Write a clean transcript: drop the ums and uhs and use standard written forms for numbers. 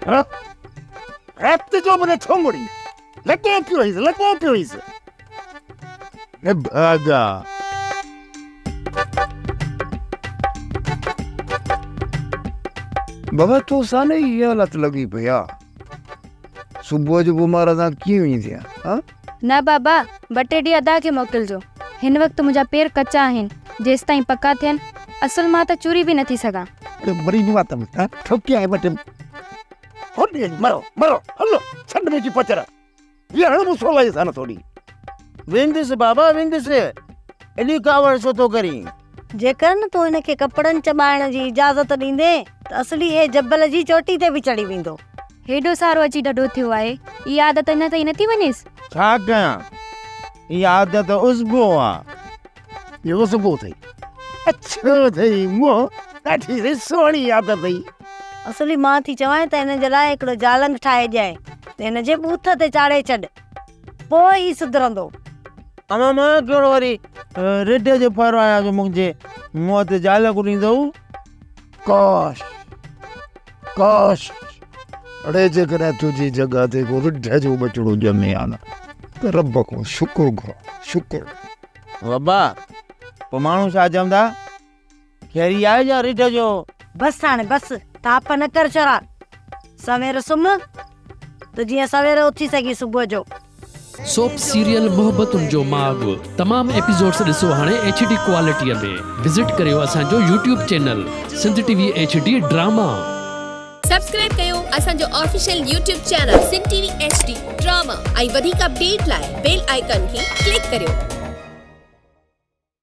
ها؟ رت جو به نٿو مڙي. لڳو پيو هيس، لڳو پيو هيس. نڀاڳا. بابا توسان نه اها حالت لڳي پئي آ. صبح جو بمار سان ڪيئن ويندين ها؟ نه بابا، ٻه ٽي ڏينهن ادا کي موڪلجو. هن وقت منهنجا پير ڪچا آهن، جيستائين پڪا ٿين، اصل مان ته چوري به نٿي سگهان. مري ويو آ ته ٺوڪيائين ٻه ٽي. هوڏي وڃي مرو، مرو، هلو، ڇڏ منهنجي پچر. ويهڻ به سولائي سان نٿو ڏئي. ويندس بابا ويندس، ايڏي ڪاوڙ ڇو ٿو ڪرين؟ جيڪر نه تون هن کي ڪپڙن چٻائڻ جي اجازت ڏيندين ته اصلي هي جبل جي چوٽي تي به چڙهي ويندو. هيڏو سارو اچي ڍڍو ٿيو آهي، اها عادت اڃا تائين نٿي وڃيس؟ ڇا ڪيان، اها عادت عضبو آ. اهو عضبو اٿئي. اڇو اٿئي منهن، ڏاڍي سهڻي عادت اٿئي. اصلي مان ٿي چوانء ته هن جي لاء هڪڙو جالنگ ٺاهي ڏيانء ته هن جي ٻوٿ تي چاڙهي ڇڏ. پوء ئي سڌرندو. امان مان ڪهڙو وري رڍ جو ڦر آهيان جو منهنجي منهن تي جالڪ ڏيندؤ. ڪاش! ڪاش! اڙي جيڪڏهن تنهنجي جڳهه تي ڪو رڍ جو ٻچڙو ڄمي ها نه ته رب کان شڪر گهران، شڪر. بابا، پوء ماڻهو ڇا چوندا؟ کيري آهي يا رڍ جو؟ بس هاڻي بس، ٿاپ نه ڪر شرار. سوير سمهه ته جيئن سوير اٿي سگهين صبح جو. سوپ سيريل محبتن جو ماڳ تمام ايپيسوڊس ڏسو هاڻي ايڇ ڊي ڪوالٽي ۾ وزٽ ڪريو اسان جو YouTube channel Sindh T V H D drama. Subscribe ڪيو اسان جو official YouTube channel Sindh T V H D drama ۽ وڌيڪ اپڊيٽ لاء بيل آئيڪان کي ڪلڪ ڪريو.